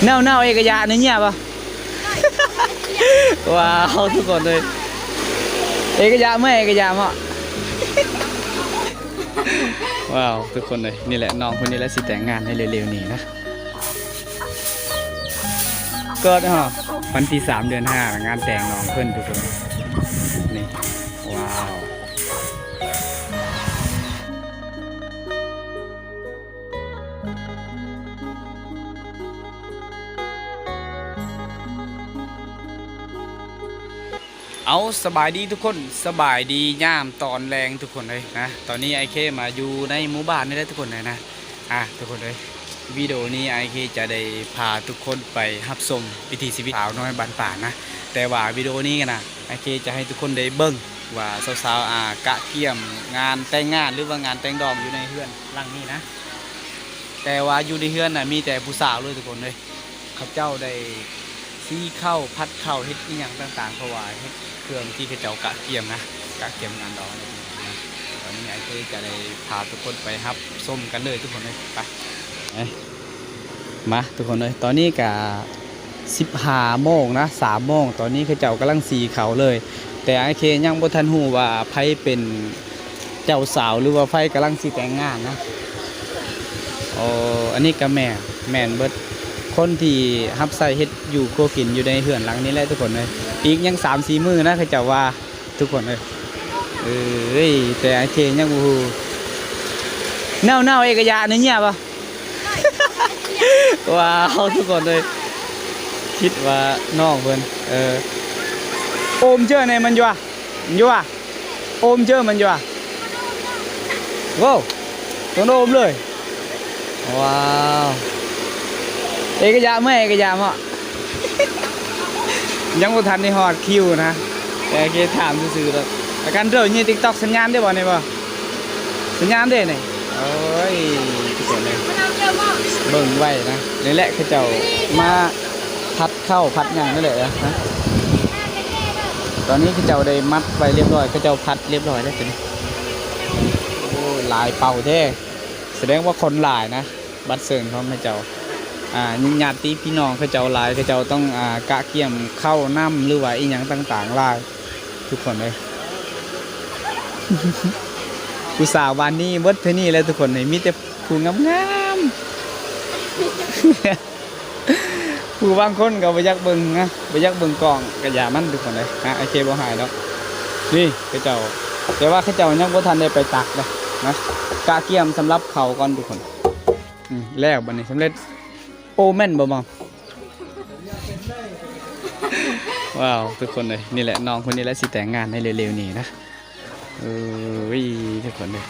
ເນົ່າໆ ເອກະຢະນີ້ເຫຍບໍ່? ວ້າວ ທຸກຄົນເອີຍ ເອກະຢະເມື່ອຍ ເອກະຢະເໝາະ. ວ້າວ ທຸກຄົນເອີຍ ນີ້ແຫຼະ ນ້ອງຄົນນີ້ແຫຼະຊິແຕ່ງງານໃນເລັວໆນີ້ນະ. ກໍ ເອີ ວັນທີສາມ ເດືອນຫ້າ ງານແຕ່ງນ້ອງເພິ່ນ ທຸກຄົນ. ນີ້ ວ້າວ. ເອົາ ສະບາຍດີທຸກຄົນ ສະບາຍດີຍາມຕອນແລງທຸກຄົນເອີຍນະ. ຕອນນີ້ອ້າຍເຄມາຢູ່ໃນໝູ່ບ້ານນີ້ແຫຼະທຸກຄົນເອີຍນະ. ອ່າ ທຸກຄົນເອີຍ ວິດີໂອນີ້ອ້າຍເຄຈະໄດ້ພາທຸກຄົນໄປຮັບຊົມວິຖີຊີວິດສາວນ້ອຍບ້ານປ່ານະ. ແຕ່ວ່າວິດີໂອນີ້ນະ ອ້າຍເຄຈະໃຫ້ທຸກຄົນໄດ້ເບິ່ງວ່າສາວໆ ອ່າ ກະກຽມງານແຕ່ງງານ ຫຼືວ່າງານແຕ່ງດອງຢູ່ໃນເຮືອນຫຼັງນີ້ນະ. ແຕ່ວ່າຢູ່ໃນເຮືອນນະ ມີແຕ່ຜູ້ສາວເລີຍທຸກຄົນເອີຍ. ເຂົາເຈົ້າໄດ້ສີເຂົ້າ ຜັດເຂົ້າ ເຮັດອີ່ຫຍັງຕ່າງໆ ເພາະວ່າເຮັດເຄື່ອງທີ່ເຂົາເຈົ້າກະກຽມນະ ກະກຽມງານດອງນະ. ຕອນນີ້ອ້າຍເຄຈະໄດ້ພາທຸກຄົນໄປຮັບຊົມກັນເລີຍທຸກຄົນເອີຍ. ໄປ ມາທຸກຄົນເອີຍ ຕອນນີ້ກະສິບຫ້າໂມງນະ ສາມໂມງ ຕອນນີ້ເຂົາເຈົ້າກຳລັງສີເຂົ້າເລີຍ. ແຕ່ອ້າຍເຄຍັງບໍ່ທັນຮູ້ວ່າໃຜເປັນເຈົ້າສາວ ຫຼືວ່າໃຜກຳລັງຊິແຕ່ງງານນະ. ໂອ້ ອັນນີ້ກະແມ່ນ ແມ່ນເບິດ ຄົນທີ່ຮັບໃຊ້ເຮັດຢູ່ຄົວກິນຢູ່ໃນເຮືອນຫຼັງນີ້ແຫຼະທຸກຄົນເອີຍ. ອີກຍັງສາມສີ່ມື້ນະ ເຂົາເຈົ້າວ່າ ທຸກຄົນເອີຍ. ເອີຍ ແຕ່ອ້າຍເຄຍັງບໍ່ຮູ້. ເນົ່າໆ ເອກະຢະນີ້ເຫຍບໍ່? ວ້າວ ທຸກຄົນເອີຍ ຄິດວ່ານ້ອງເພິ່ນ ເອີ ໂອມເຈີ້ແນ່ມັນຢູ່ຫວາ ມັນຢູ່ຫວາ ໂອມເຈີ້ມັນຢູ່ຫວາ. ໂວ້ ໂຕໂອມເລີຍ. ວ້າວ ເອກະຢະເມື່ອຍ ເອກະຢະເໝາະ. ຍັງບໍ່ທັນໄດ້ຮອດຄິວນະ ແຕ່ເຄຖາມຊື່ໆດອກ. ປະກັນເດີ ນີ້ຕິກຕັອກ ສັນຍານໄດ້ບໍ່ນີ້ບໍ່? ສັນຍານເດ້ນີ້. ໂອ້ຍ ທຸກຄົນເອີຍ ເບິ່ງໄວ້ນະ. ນີ້ແຫຼະ ເຂົາເຈົ້າມາຜັດເຂົ້າຜັດຫຍັງນີ້ແຫຼະນະ. ຕອນນີ້ເຂົາເຈົ້າໄດ້ມັດໄວ້ລຽບຮ້ອຍ ເຂົາເຈົ້າຜັດລຽບຮ້ອຍແລ້ວໂຕນີ້. ໂອ້ ຫຼາຍເປົາແທ້ ສະແດງວ່າຄົນຫຼາຍນະ. ບັດເຊີນຂອງເຂົາເຈົ້າ ອ່າ ຍາດຕິພີ່ນ້ອງເຂົາເຈົ້າຫຼາຍ ເຂົາເຈົ້າຕ້ອງ ອ່າ ກະກຽມເຂົ້ານ້ຳ ຫຼືວ່າອີ່ຫຍັງຕ່າງໆຫຼາຍ ທຸກຄົນເອີຍ. ຜູ້ສາວບ້ານນີ້ເບິດເທົ່ານີ້ແຫຼະທຸກຄົນເອີຍ ມີແຕ່ຜູ້ງາມໆ. ຜູ້ບາງຄົນກໍບໍ່ຢາກເບິ່ງນະ ບໍ່ຢາກເບິ່ງກ້ອງ ກໍຢ່າມັນທຸກຄົນເອີຍ. ອ່າ ໂອເຄ ບໍ່ຮ້າຍດອກ. ນີ້ເຂົາເຈົ້າ ແຕ່ວ່າເຂົາເຈົ້າຍັງບໍ່ທັນໄດ້ໄປຕັກເດ້ນະ ກະກຽມສຳລັບເຂົ້າກ່ອນທຸກຄົນ. ອືມ ແລ້ວບັດນີ້ສຳເລັດ. ໂອ້ ແມ່ນບໍ່ມອມ? ວ້າວ ທຸກຄົນເອີຍ ນີ້ແຫຼະ ນ້ອງຄົນນີ້ແຫຼະຊິແຕ່ງງານໃນເລັວໆນີ້ນະ. ເອີຍ ທຸກຄົນເອີຍ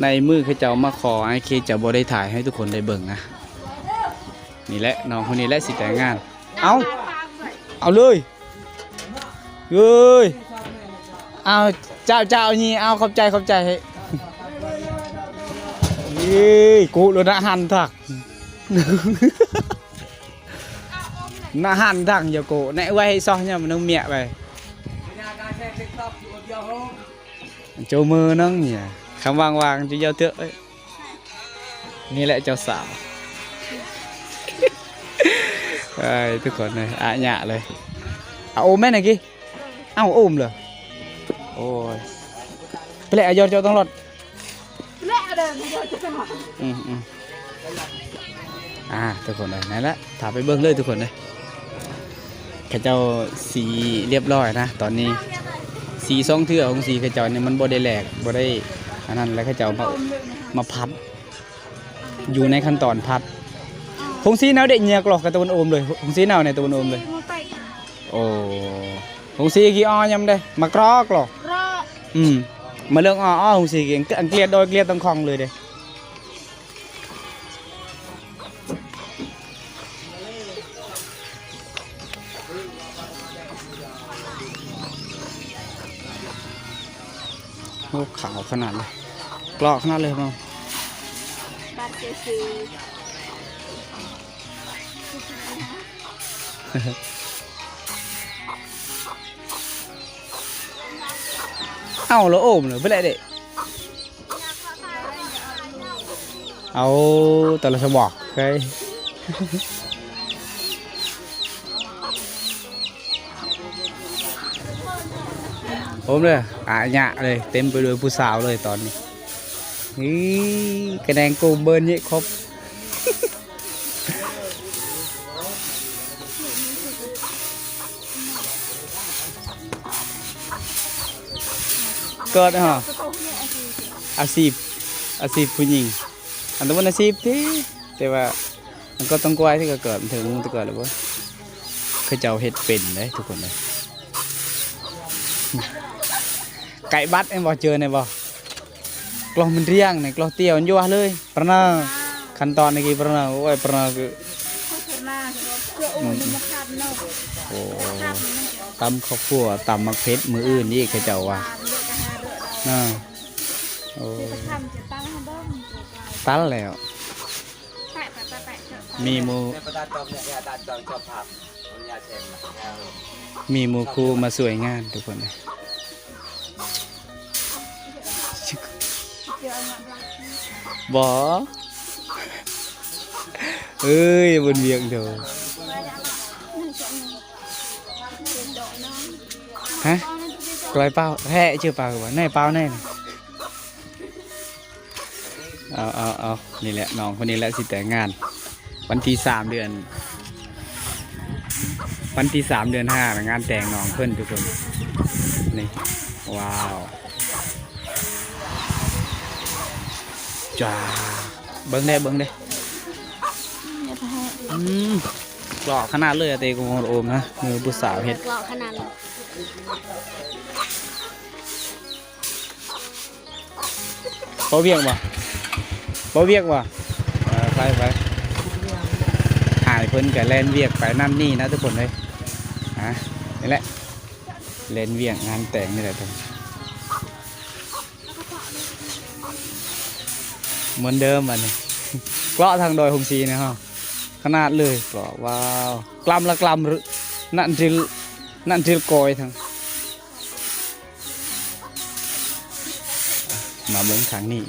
ໃນມື້ເຂົາເຈົ້າມາຂໍ ອ້າຍເຄຈະບໍ່ໄດ້ຖ່າຍໃຫ້ທຸກຄົນໄດ້ເບິ່ງນະ. ນີ້ແຫຼະ ນ້ອງຄົນນີ້ແຫຼະຊິແຕ່ງງານ. ເອົາ ເອົາເລີຍ. ເອີຍ ເອົາ ເຈົ້າ ເຈົ້ານີ້ ເອົາ ຂອບໃຈ ຂອບໃຈ. ເອີຍ ກຸໂລນະຫັນທັກ ນະຫັນທັງຢາໂກ ແນະໄວ້ໃຫ້ຊອຍຍາມໜຶ່ງເມຍໄປ ໂຈມືໜຶ່ງເມຍ ຄຳວ່າງໆ ຈຸຢາວເຖາະ. ນີ້ແຫຼະເຈົ້າສາວ. ເອີຍ ທຸກຄົນເອີຍ ອາຍະເລີຍ. ເອົາໂອມແມ່ນກີ້ ເອົາໂອມເລີຍ. ໂອ້ຍ ໄປແຫຼະ ອາຍອດເຈົ້າຕ້ອງລອດ. ອືມໆ ອ່າ ທຸກຄົນເອີຍ ນັ້ນແຫຼະ ຖ້າໄປເບິ່ງເລີຍທຸກຄົນເອີຍ. ເຂົາເຈົ້າສີລຽບຮ້ອຍນະ ຕອນນີ້ສີສອງເທື່ອ ຂອງສີເຂົາເຈົ້ານີ້ມັນບໍ່ໄດ້ແຫຼກ ບໍ່ໄດ້ອັນນັ້ນ ແລ້ວເຂົາເຈົ້າມາ ມາພັດ ຢູ່ໃນຂັ້ນຕອນພັດ. ຜົງສີເນົ່າເດ້ ເຫຍກລໍກະຕາວັນໂອມເລີຍ ຜົງສີເນົ່າໃນຕາວັນໂອມເລີຍ. ໂອ້ ຜົງສີກີ່ອໍຍຳເດ້ ມາກຣອກລໍ. ອືມ ມາເລື່ອງອໍໆ ຜົງສີກີ່ ອັງກຽດໂດຍ ອັງກຽດຕ້ອງຂອງເລີຍເດ້. ໂອ້ ຂາວຂະໜາດເລີຍ ກຣອກຂະໜາດເລີຍເນາະ. ບາດຊື່ໆ ເອົາລະໂອມເລີຍ ເພິ່ນແຫຼະເດ້. ເອົາ ແຕ່ລະສະບອກເຮີ້ຍ ໂອ້ເດີ ອາຍະເລີຍ ເຕັມໄປດ້ວຍຜູ້ສາວເລີຍຕອນນີ້. ນີ້ກະແນງໂກມເບີນເຍະຄົບ ເກີດເນາະ ອາຊີບ ອາຊີບຜູ້ຍິງ ອັນຕະເປັນອາຊີບຕິ ແຕ່ວ່າມັນກໍຕ້ອງກວາຍທີ່ເກີດເຖິງແຕ່ກ່ອນແລ້ວບໍ່ ເຂົາເຈົ້າເຮັດເປັນເດ້ທຸກຄົນເດ້. ໄກ່ບັດແມ່ນບໍ່ ເຈີແມ່ນບໍ່? ກະລັງມັນຣຽງນີ້ ກະລັງຕຽວຢູ່ເລີຍ ປະນາ ຂັ້ນຕອນນີ້ ປະນາ ໂອ້ຍ ປະນາຄື ໂອ້ ຕຳເຂົ້າຂົ້ວ ຕຳໝາກເຜັດ ມື້ອື່ນອີກ ເຂົາເຈົ້າວ່າ ນະ ໂອ້ ຕັນແລ້ວ ມີໝູ່ ມີໝູ່ຄູ່ມາຊ່ວຍງານທຸກຄົນເດ້. ບໍ່ ເອີຍ ບຸນວຽງໂດ ຮະ ກອຍເປົ່າແທ້ ເຈີເປົ່າບໍ່ ແນ່ເປົ່າແນ່. ເອົາ ເອົາ ເອົາ ນີ້ແຫຼະ ນ້ອງຄົນນີ້ແຫຼະຊິແຕ່ງງານ ວັນທີສາມເດືອນ ວັນທີສາມເດືອນຫ້າ ງານແຕ່ງນ້ອງເພິ່ນທຸກຄົນ ນີ້ ວ້າວ ຈ້າ ເບິ່ງແດ່ ເບິ່ງແດ່ ອືມ ຫຼໍ່ຂະໜາດເລີຍ ອາເຕໂກໂຮນໂອມນະ ມືຜູ້ສາວເຮັດ ຫຼໍ່ຂະໜາດເລີຍ. ເວົ້າວຽກບໍ່ ເວົ້າວຽກບໍ່ ເອີ ໄປ ໄປ ອ້າຍເພິ່ນກະແລ່ນວຽກໄປນັ້ນນີ້ນະທຸກຄົນເອີຍ ອາ ນີ້ແຫຼະ ແລ່ນວຽກງານແຕ່ງນີ້ແຫຼະທຸກຄົນ ເໝືອນເດີມບັດນີ້ ເລາະທາງດອຍຫົງສີນະເຮົາ ຂະໜາດເລີຍ ເລາະ ວ້າວ ກລຳລະກລຳ ນັ້ນທີ່ ນັ້ນທີ່ກອຍທັງ ມາເບິ່ງທາງນີ້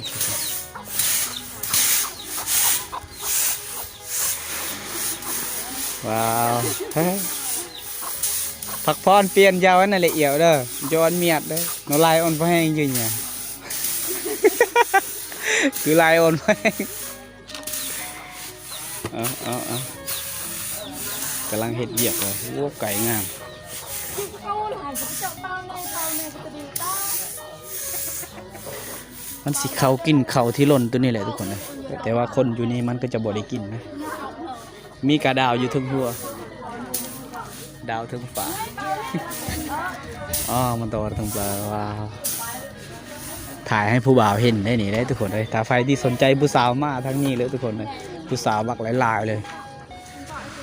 ວ້າວ ພັກຜ່ອນປ່ຽນຢາວອັນນັ້ນລະອຽວເດີ ຢອນມຽດເດີ ນ້ຳລາຍອ່ອນພໍແຮງຢູ່ນີ້ ຄືລາຍອ່ອນພໍແຮງ. ເອົາ ເອົາ ເອົາ ກຳລັງເຮັດວຽກເລີຍ ໂອ້ ໄກ່ງາມ ມັນຊິເຂົ້າກິນເຂົ້າທີ່ຫຼົ່ນໂຕນີ້ແຫຼະທຸກຄົນເອີຍ ແຕ່ວ່າຄົນຢູ່ນີ້ມັນກໍຈະບໍ່ໄດ້ກິນນະ ມີກະດາວຢູ່ເທິງຫົວ ດາວເທິງຟ້າ ອໍ ມັນຕະວັນເທິງຟ້າ ວ້າວ ຖ່າຍໃຫ້ຜູ້ບ່າວເຫັນໄດ້ນີ້ເດ້ທຸກຄົນເອີຍ ຖ້າໃຜທີ່ສົນໃຈຜູ້ສາວມາທາງນີ້ເລີຍທຸກຄົນເອີຍ ຜູ້ສາວມັກຫຼາຍໆເລີຍ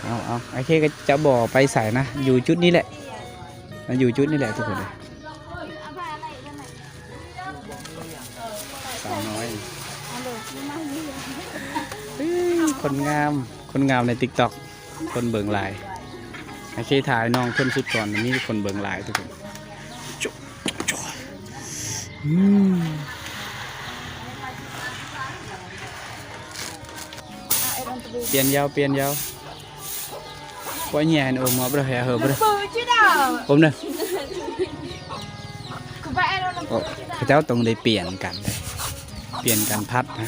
ເອົາ ເອົາ ໂອເຄ ກໍຈະບໍ່ໄປໃສນະ ຢູ່ຈຸດນີ້ແຫຼະ ມາຢູ່ຈຸດນີ້ແຫຼະທຸກຄົນເອີຍ ສາວນ້ອຍ ເອີຍ ຄົນງາມ ຄົນງາມໃນຕິກຕັອກ ຄົນເບິ່ງຫຼາຍ ໂອເຄ ຖ່າຍນ້ອງເພິ່ນສຸດກ່ອນ ມີຄົນເບິ່ງຫຼາຍທຸກຄົນ ອືມ ປ່ຽນຢາວ ປ່ຽນຢາວ ປ່ອຍເຫຍໃຫ້ໂອມເອົາບໍ່ໄດ້ ໃຫ້ເຮີບໍ່ໄດ້ ໂອມເດີ ເຂົາເຈົ້າຕ້ອງໄດ້ປ່ຽນກັນ ປ່ຽນກັນພັດນະ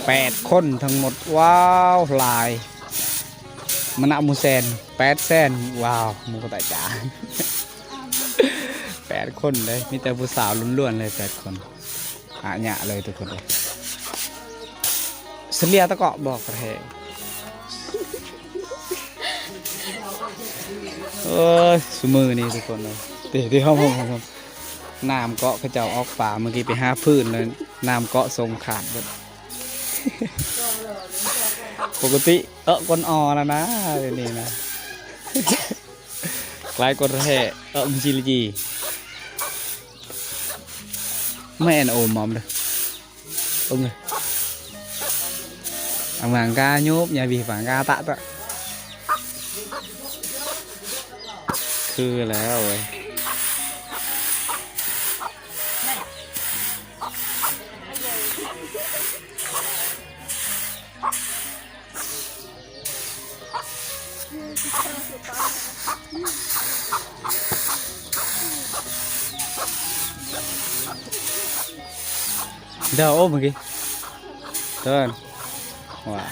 ແປດຄົນທັງໝົດ ວ້າວ ຫຼາຍ ມະນະໝູ່ແສນ ແປດແສນ ວ້າວ ໝູ່ກະຕາຈານ ແປດຄົນເດ້ ມີແຕ່ຜູ້ສາວລ້ວນໆເລີຍ ແປດຄົນ ອາຍະເລີຍທຸກຄົນເອີຍ ສະເລ່ຍຕະເກາະບອກກະແທ ເອີຍ ຊຸມື້ນີ້ທຸກຄົນເອີຍ ເດ ເດ ເຮົາ ນ້ຳເກາະເຂົາເຈົ້າອອກປາ ເມື່ອກີ້ໄປຫາຟືນແລ້ວ ນ້ຳເກາະສົ່ງຂາດເບິດ ປົກກະຕິ ເອີ ກົ້ນອໍແລ້ວນະ ດຽວນີ້ນະ ຫຼາຍກວ່າແທ້ ເອີ ມັນຊິລະຈີ ແມ່ນໂອມມອມເດີ ເບິ່ງເດີ ອາມາງກາໂຍບຍາບີຟາງກາຕະຕະ ຄືແລ້ວເວີຍ. Dah, oh, pergi. Tuan. Wah.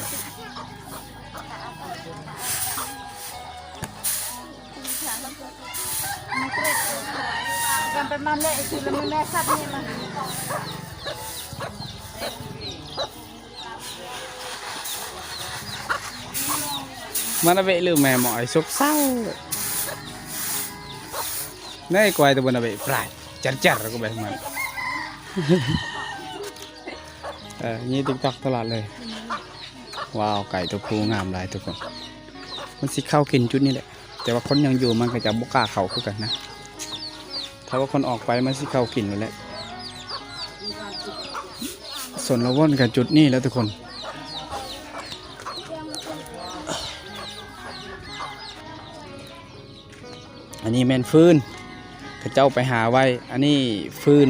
Sampai mana itu, lemah mesat ni mah. Mana bek lu memang ai sok sau. Nai kuai tu mana bek prai. Jar-jar aku bek mana. ເອີ ນີ້ຕິກຕັອກຕະຫຼອດເລີຍ. ວ້າວ ໄກ່ຕົວຜູ້ງາມຫຼາຍທຸກຄົນ. ມັນຊິເຂົ້າກິນຈຸດນີ້ແຫຼະ ແຕ່ວ່າຄົນຍັງຢູ່ ມັນກໍຈະບໍ່ກ້າເຂົ້າຄືກັນນະ. ຖ້າວ່າຄົນອອກໄປ ມັນຊິເຂົ້າກິນໂລດແຫຼະ. ຊົນລະວົນກໍຈຸດນີ້ແຫຼະທຸກຄົນ. ອັນນີ້ແມ່ນຟືນ ເຂົາເຈົ້າໄປຫາໄວ້. ອັນນີ້ຟືນ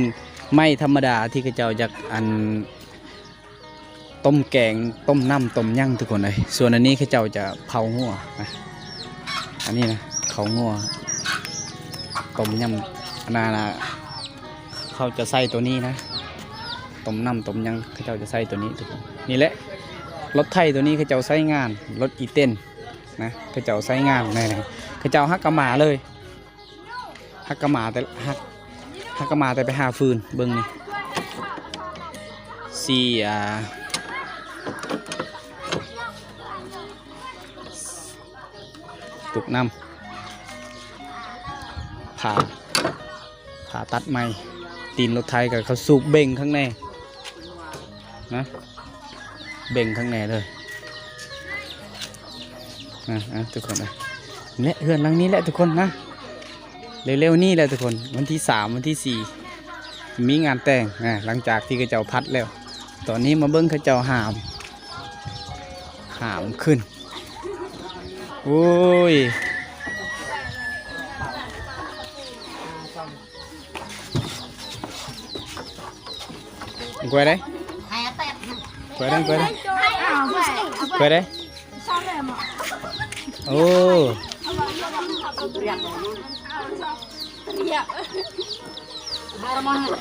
ໄມ້ທຳມະດາທີ່ເຂົາເຈົ້າຢາກ ອັນ ຕົ້ມແກງ ຕົ້ມນ້ຳ ຕົ້ມຫຍັງທຸກຄົນເອີຍ. ສ່ວນອັນນີ້ເຂົາເຈົ້າຈະເຜົາງົວນະ ອັນນີ້ນະ ເຜົາງົວ ຕົ້ມຫຍັງ ອັນນັ້ນນະ ເຂົາຈະໃສ່ໂຕນີ້ນະ ຕົ້ມນ້ຳ ຕົ້ມຫຍັງ ເຂົາເຈົ້າຈະໃສ່ໂຕນີ້ທຸກຄົນ. ນີ້ແຫຼະ ລົດໄຖໂຕນີ້ເຂົາເຈົ້າໃຊ້ງານ ລົດອີເຕັນ ນະ ເຂົາເຈົ້າໃຊ້ງານແນວໃດ ເຂົາເຈົ້າຮັກກະໝາເລີຍ ຮັກກະໝາແຕ່ ຮັກ ຮັກກະໝາແຕ່ໄປຫາຟືນ. ເບິ່ງນີ້ ສີ່ ອ່າ ຕຸກນ້ຳ ຜ້າ ຜ້າຕັດໄມ້ ຕີນລົດໄຖກໍເຂົາສູບເບັ່ງຂ້າງໃນນະ. ເບັ່ງຂ້າງໃນເລີຍ ອ່າ ອ່າ ທຸກຄົນນະ. ແລະ ເຮືອນຫຼັງນີ້ແຫຼະທຸກຄົນນະ ເລັວໆນີ້ແຫຼະທຸກຄົນ. ວັນທີສາມ ວັນທີສີ່ ມີງານແຕ່ງນະ ຫຼັງຈາກທີ່ເຂົາເຈົ້າພັດແລ້ວ. ຕອນນີ້ມາເບິ່ງເຂົາເຈົ້າຫາມ ຫາມຂຶ້ນ. ໂອ້ຍ ກວຍໄດ໋ ກວຍໄດ໋ ກວຍໄດ໋ ກວຍໄດ໋. ໂອ້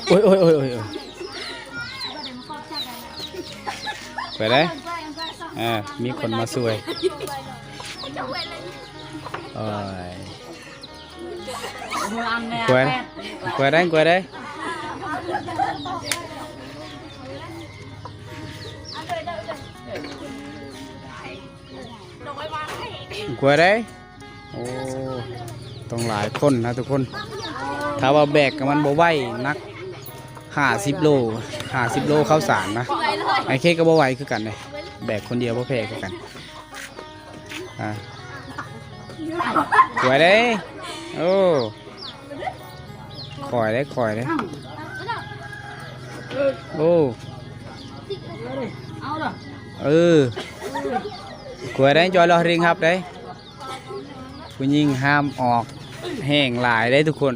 ໂອ້ຍ ໂອ້ຍ ໂອ້ຍ ໂອ້ຍ ກວຍໄດ໋. ເອີ ມີຄົນມາຊ່ວຍ. ໂອ້ຍ ກວຍ ກວຍໄດ໋ ກວຍໄດ໋ ກວຍໄດ໋. ໂອ້ ຕ້ອງຫຼາຍຄົນນະທຸກຄົນ. ຖ້າວ່າແບກກໍມັນບໍ່ໄຫວ ໜັກຫ້າສິບໂລ ຫ້າສິບໂລເຂົ້າສານນະ. ໄອເຄກກໍບໍ່ໄຫວຄືກັນເດ້ ແບກຄົນດຽວບໍ່ແພ້ຄືກັນ. ອ່າ ກວຍເດ້. ໂອ້ ຄ່ອຍເດ້ ຄ່ອຍເດ້. ໂອ້ ເອີ ກວຍເດ້. ຈອຍລໍເຮງຮັບເດ້. ຜູ້ຍິງຫ້າມອອກແຮງຫຼາຍເດ້ທຸກຄົນ.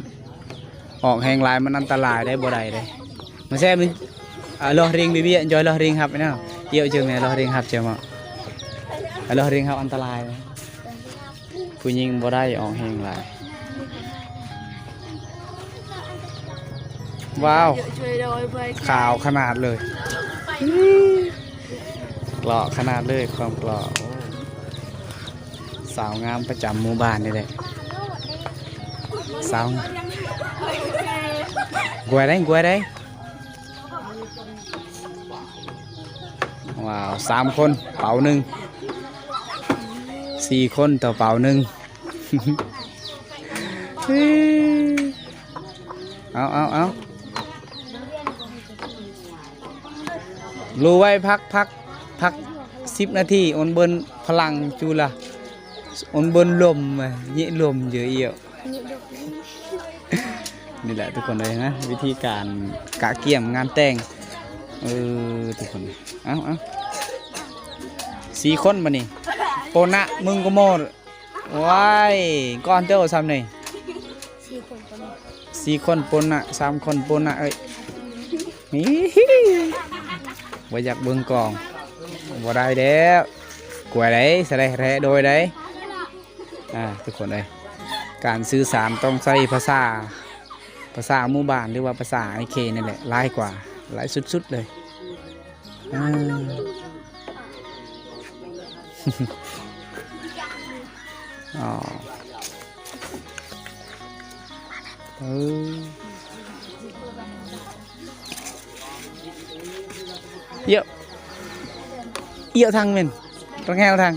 ອອກແຮງຫຼາຍມັນອັນຕະລາຍເດ້ ບໍ່ໄດ້ເດ້. ມາແຊບ ອາ ລໍເຮງເບເບຍ ຈອຍລໍເຮງຮັບເນາະ. ອຽວເຈີແມ່ ລໍເຮງຮັບເຈີເນາະ. ອາ ລໍເຮງຮັບອັນຕະລາຍ. ຜູ້ຍິງບໍ່ໄດ້ອອກແຮງຫຼາຍ. ວ້າວ ຂາວຂະໜາດເລີຍ. ເກາະຂະໜາດເລີຍ ຄວາມເກາະ. ໂອ້ ສາວງາມປະຈຳໝູ່ບ້ານນີ້ແຫຼະ. ສາວ ກວຍໄດ້ ກວຍໄດ້. ວ້າວ ສາມຄົນເປົາໜຶ່ງ ສີ່ຄົນຕໍ່ເປົາໜຶ່ງ. ເອົາ ເອົາ ເອົາ ຮູ້ໄວ້ ພັກ ພັກ ພັກສິບນາທີ. ໂອນເບິ່ນພະລັງຈູລະ ໂອນເບິ່ນລົມ ຍິລົມເຢີອ. ນີ້ແຫຼະທຸກຄົນເອີຍນະ ວິທີການກະກຽມງານແຕ່ງ. ເອີ ທຸກຄົນ ເອົາ ເອົາ ສີ່ຄົນບາດນີ້. ໂປນະ ມຶງກໍໝົດ. ວ້າຍ ກ່ອນເຈົ້າຊ້ຳນີ້ ສີ່ຄົນ ສີ່ຄົນໂປນະ ສາມຄົນໂປນະເອີຍ. ນີ້ ບໍ່ຢາກເບິ່ງກ້ອງ ບໍ່ໄດ້ແລ້ວ. ກວຍໄດ້ ສະໄດແທ້ ໂດຍໄດ້. ອ່າ ທຸກຄົນເອີຍ ການສື່ສານຕ້ອງໃຊ້ພາສາ ພາສາໝູ່ບ້ານ ຫຼືວ່າພາສາອ້າຍເຄນີ້ແຫຼະ ຫຼາຍກວ່າ ຫຼາຍສຸດໆເລີຍ. ອ່າ ອໍ ເອີ ເອີ ທາງແມ່ນ ຕ້ອງແຮວທາງ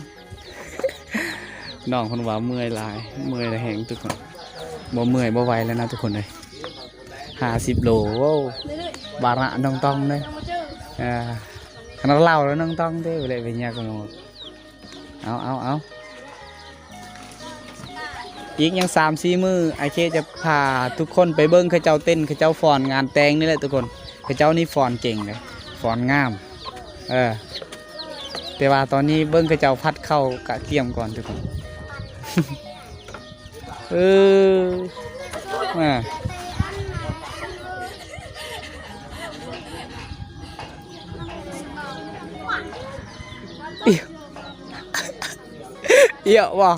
ນ້ອງເພິ່ນວ່າເມື່ອຍຫຼາຍ ເມື່ອຍແຮງທຸກຄົນ ບໍ່ເມື່ອຍບໍ່ໄຫວແລ້ວນະທຸກຄົນເອີຍ. ຫ້າສິບໂລ ໂອ້ ບາລະນ້ອງຕ້ອງເດ້ ອ່າ ຂະໜາດເລົ່າແລ້ວນ້ອງຕ້ອງເດ້ ບໍ່ໄດ້ໄປຍາກໝໍ. ເອົາ ເອົາ ເອົາ ອີກຍັງສາມສີ່ມື້ ອ້າຍເຄຈະພາທຸກຄົນໄປເບິ່ງເຂົາເຈົ້າເຕັ້ນ ເຂົາເຈົ້າຟ້ອນງານແຕ່ງນີ້ແຫຼະທຸກຄົນ. ເຂົາເຈົ້ານີ້ຟ້ອນເກັ່ງເດ້ ຟ້ອນງາມ ເອີ ແຕ່ວ່າຕອນນີ້ເບິ່ງເຂົາເຈົ້າພັດເຂົ້າກະກຽມກ່ອນທຸກຄົນ. ເອີ ມາ ເອີຍ ເອີຍບໍ່?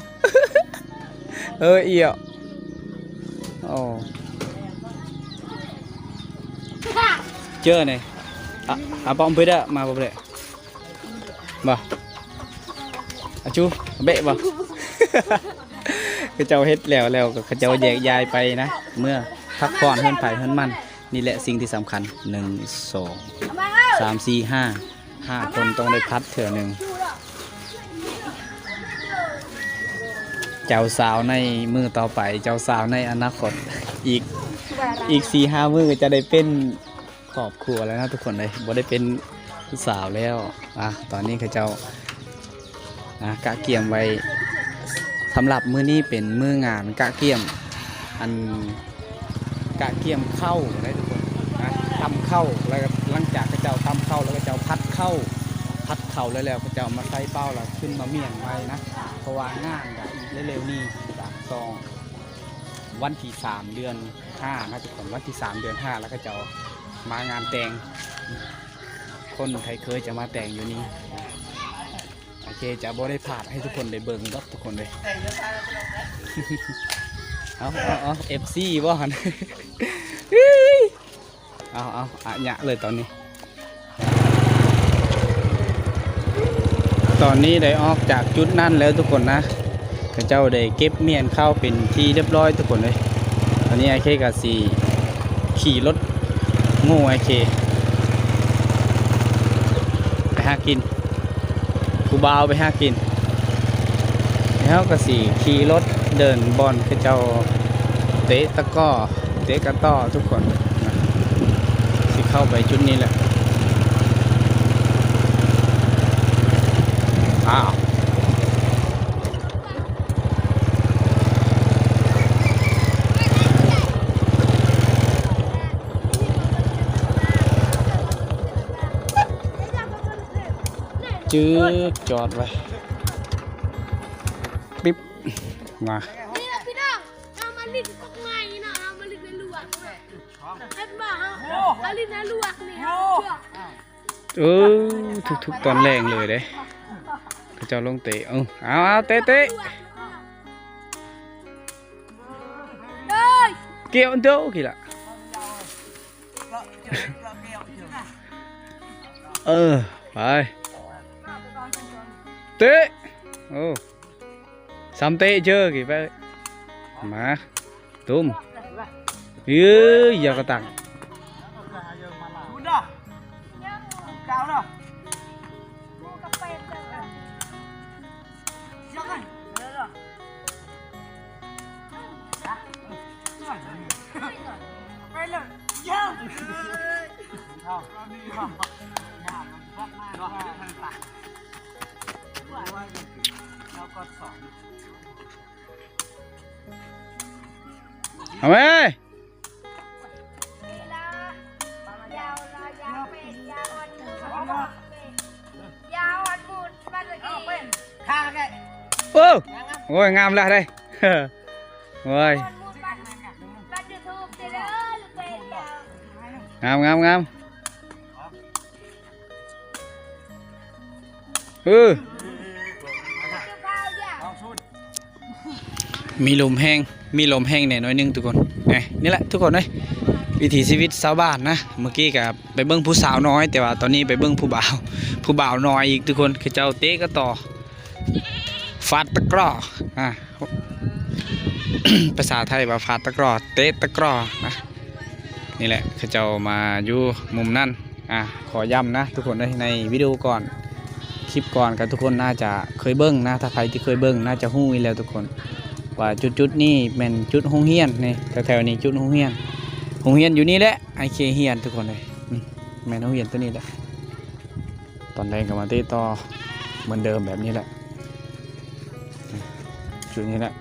ເອີ ເອີຍ ໂອ້ ເຈີນີ້ ອາ ອາປອມເພິ່ນເດີ ມາບໍ່ເລີຍ. ບໍ່ ອາຈູ ເບະບໍ່ ເຂົາເຈົ້າເຮັດແລ້ວ ແລ້ວກໍເຂົາເຈົ້າແຍກຍ້າຍໄປນະ ເມືອພັກຜ່ອນເຮືອນໃຜເຮືອນມັນ. ນີ້ແຫຼະສິ່ງທີ່ສຳຄັນ ໜຶ່ງ ສອງ ສາມ ສີ່ ຫ້າ ຫ້າຄົນຕ້ອງໄດ້ພັດເທື່ອໜຶ່ງ. ເຈົ້າສາວໃນມື້ຕໍ່ໄປ ເຈົ້າສາວໃນອະນາຄົດ ອີກ ອີກສີ່ຫ້າມື້ກໍຈະໄດ້ເປັນ ຄອບຄົວແລ້ວເນາະທຸກຄົນເອີຍ ບໍ່ໄດ້ເປັນຜູ້ສາວແລ້ວ. ອ່າ ຕອນນີ້ເຂົາເຈົ້າ ອ່າ ກະກຽມໄວ້ ສຳລັບມື້ນີ້ເປັນມື້ງານກະກຽມ ອັນ ກະກຽມເຂົ້າໄດ້ທຸກຄົນນະ ຕຳເຂົ້າ ແລ້ວກໍຫຼັງຈາກເຂົາເຈົ້າຕຳເຂົ້າ ແລ້ວເຂົາເຈົ້າຜັດເຂົ້າ ຜັດເຂົ້າແລ້ວໆ ເຂົາເຈົ້າມາໃສ່ເປົາ ແລ້ວຂຶ້ນມາມ້ຽນໄວ້ນະ ເພາະວ່າງານກະອີກເລັວໆນີ້ ຈາກສອງ ວັນທີສາມເດືອນ ຫ້ານະທຸກຄົນ ວັນທີສາມເດືອນຫ້າ ແລ້ວເຂົາເຈົ້າມາງານແຕ່ງ ຄົນໄທເຄີຍຈະມາແຕ່ງຢູ່ນີ້. ໂອເຄ ຈະບໍ່ໄດ້ພາດໃຫ້ທຸກຄົນໄດ້ເບິ່ງດອກທຸກຄົນເອີຍ. ເອົາ ເອົາ ເອັຟຊີບໍ່ຫັ້ນ? ເອົາ ເອົາ ອະຍະເລີຍຕອນນີ້. ຕອນນີ້ໄດ້ອອກຈາກຈຸດນັ້ນແລ້ວທຸກຄົນນະ ເຂົາເຈົ້າໄດ້ເກັບມ້ຽນເຂົ້າເປັນທີ່ຮຽບຮ້ອຍທຸກຄົນເອີຍ. ຕອນນີ້ອ້າຍເຄກະຊິຂີ່ລົດໂງ່ອ້າຍເຄໄປຫາກິນ ຜູ້ບ່າວໄປຫາກິນ ແລ້ວເຮົາກະຊິຂີ່ລົດເດີນບ່ອນເຂົາເຈົ້າເຕະຕະກໍ ເຕະກະຕໍ້ທຸກຄົນນະ ຊິເຂົ້າໄປຈຸດນີ້ແຫຼະ. ອ້າວ ຈືບ ຈອດໄວ້ ປິບ ມາ ນີ້ລະພີ່ນ້ອງ ເຮົາມາຫຼິ້ນກົກໄມ້ເນາະ ເຮົາມາຫຼິ້ນໃນລວກເນາະ ເຫັນບໍ່ ເຮົາ ເຮົາຫຼິ້ນໃນລວກນີ້ ເຮົາ ເອີ ທຸກໆຕອນແລງເລີຍເດ້ ເຂົາເຈົ້າລົງເຕະ ເອົາ ເອົາ ເຕະ ເຕະ ເອີຍ ກ່ຽວໂດກີລະ ເອີ ໄປ ເຕະ ໂອ້ ຊ້ຳເຕະເຈີກີໄປ ມາ ຕຸ້ມ ເອີຍ ຢ່າກະຕັງ ເອົາເວີຍ ໂອ້ ໂອ້ຍ ງາມລະເດ້ ໂອ້ຍ ງາມ ງາມ ງາມ. ເອີ ລອງຊຸດ ມີລົມແຮງ ມີລົມແຮງແດ່ໜ້ອຍໜຶ່ງທຸກຄົນ. ແນ່ ນີ້ແຫຼະທຸກຄົນເອີຍ ວິຖີຊີວິດຊາວບ້ານນະ. ເມື່ອກີ້ກະໄປເບິ່ງຜູ້ສາວນ້ອຍ ແຕ່ວ່າຕອນນີ້ໄປເບິ່ງຜູ້ບ່າວ ຜູ້ບ່າວນ້ອຍອີກທຸກຄົນ. ເຂົາເຈົ້າເຕະກະຕໍ້ ຟາດຕະກຣໍ້ ອາ ພາສາໄທວ່າຟາດຕະກຣໍ້ ເຕະຕະກຣໍ້ນະ. ນີ້ແຫຼະ ເຂົາເຈົ້າມາຢູ່ມຸມນັ້ນ. ອາ ຂໍຢ້ຳນະທຸກຄົນເອີຍ ໃນວິດີໂອກ່ອນ ຄລິບກ່ອນກະທຸກຄົນໜ້າຈະເຄີຍເບິ່ງນະ. ຖ້າໃຜທີ່ເຄີຍເບິ່ງໜ້າຈະຮູ້ຢູ່ແລ້ວທຸກຄົນ ວ່າຈຸດໆນີ້ແມ່ນຈຸດໂຮງຮຽນນີ້ ແຖວໆນີ້ຈຸດໂຮງຮຽນ ໂຮງຮຽນຢູ່ນີ້ແຫຼະ ອ້າຍເຄຮຽນທຸກຄົນເອີຍ. ອືມ ແມ່ນໂຮງຮຽນໂຕນີ້ແຫຼະ. ຕອນແລງກະມາເຕະຕໍ່ເໝືອນເດີມແບບນີ້ແຫຼະ ຈຸດນີ້ແຫຼະ.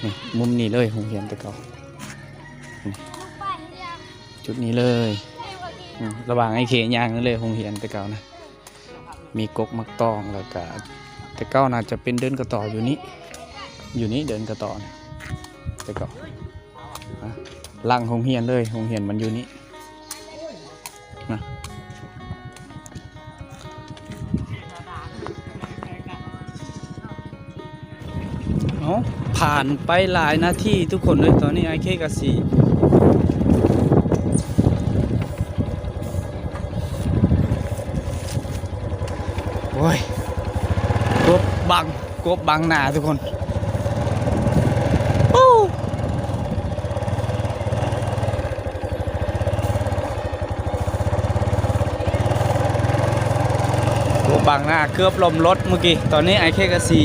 ນີ້ ມຸມນີ້ເລີຍ ໂຮງຮຽນແຕ່ເກົ່າ ນີ້ ຈຸດນີ້ເລີຍ. ອືມ ລະຫວ່າງອ້າຍເຄຍ່າງນີ້ເລີຍ ໂຮງຮຽນແຕ່ເກົ່ານະ ມີກົກໝາກຕອງ ແລ້ວກະ ແຕ່ເກົ່າໜ້າຈະເປັນເດີ່ນກະຕໍ້ຢູ່ນີ້ ຢູ່ນີ້ເດີ່ນກະຕໍ້ນີ້ ແຕ່ເກົ່າ ອະ ຫຼັງໂຮງຮຽນເລີຍ ໂຮງຮຽນມັນຢູ່ນີ້ນະ. ເອົາ ຜ່ານໄປຫຼາຍນາທີທຸກຄົນເອີຍ ຕອນນີ້ອ້າຍເຄກະຊິ ໂອ້ຍ ກົບບັງ ກົບບັງໜ້າທຸກຄົນ. ໂອ້ ບັງໜ້າ ເກືອບລົ້ມລົດມື້ກີ້. ຕອນນີ້ອ້າຍເຄກະຊິ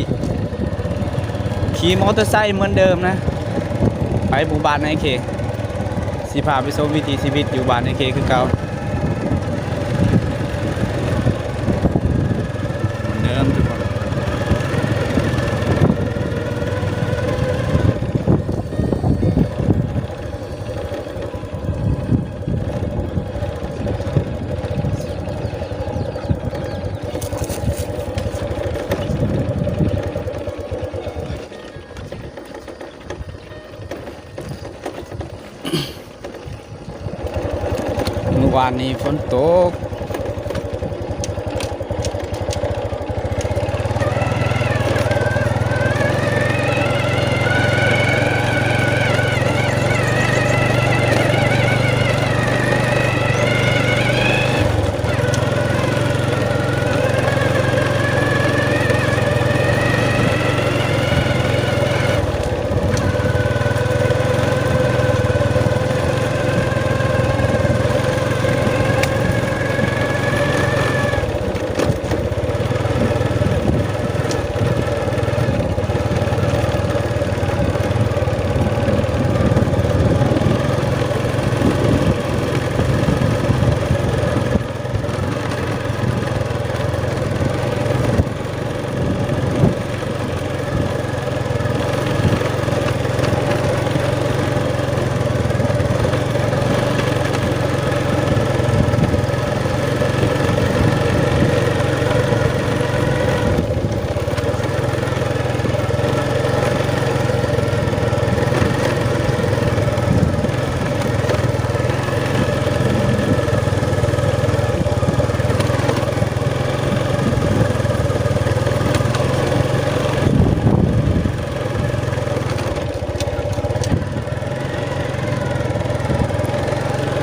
ຂີ່ມໍເຕີໄຊເໝືອນເດີມນະ ໄປໝູ່ບ້ານອ້າຍເຄ ຊິພາໄປຊົມວິຖີຊີວິດຢູ່ບ້ານອ້າຍເຄຄືເກົ່າ ເດີມທຸກຄົນ. ມື້ວານນີ້ຝົນຕົກ.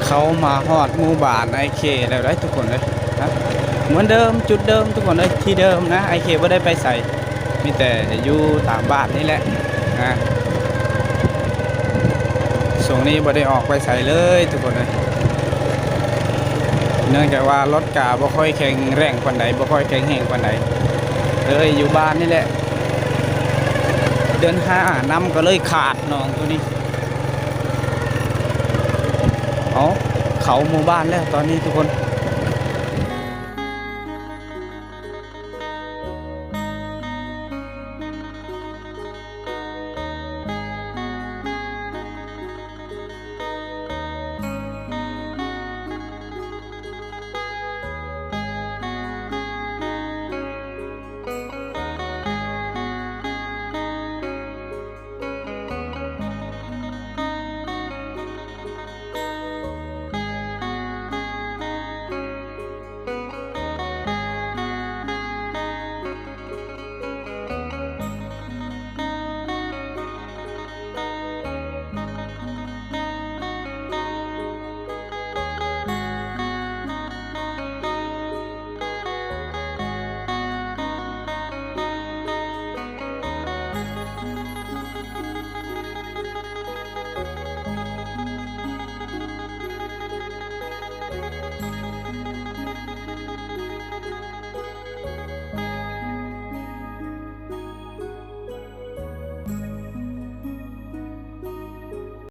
ເຂົ້າມາຮອດໝູ່ບ້ານອ້າຍເຄແລ້ວເດ້ທຸກຄົນເອີຍນະ. ເໝືອນເດີມ ຈຸດເດີມທຸກຄົນເອີຍ ທີ່ເດີມນະ. ອ້າຍເຄບໍ່ໄດ້ໄປໃສ ມີແຕ່ຢູ່ຕາມບ້ານນີ້ແຫຼະນະ. ຊ່ວງນີ້ບໍ່ໄດ້ອອກໄປໃສເລີຍທຸກຄົນເອີຍ ເນື່ອງຈາກວ່າລົດກະບໍ່ຄ່ອຍແຂງແຮງປານໃດ ບໍ່ຄ່ອຍແຂງແຮງປານໃດ ເລີຍຢູ່ບ້ານນີ້ແຫຼະ. ເດືອນຫ້ານ້ຳກະເລີຍຂາດໜອງໂຕນີ້. ເອົາ ເຂົ້າໝູ່ບ້ານແລ້ວຕອນນີ້ທຸກຄົນ.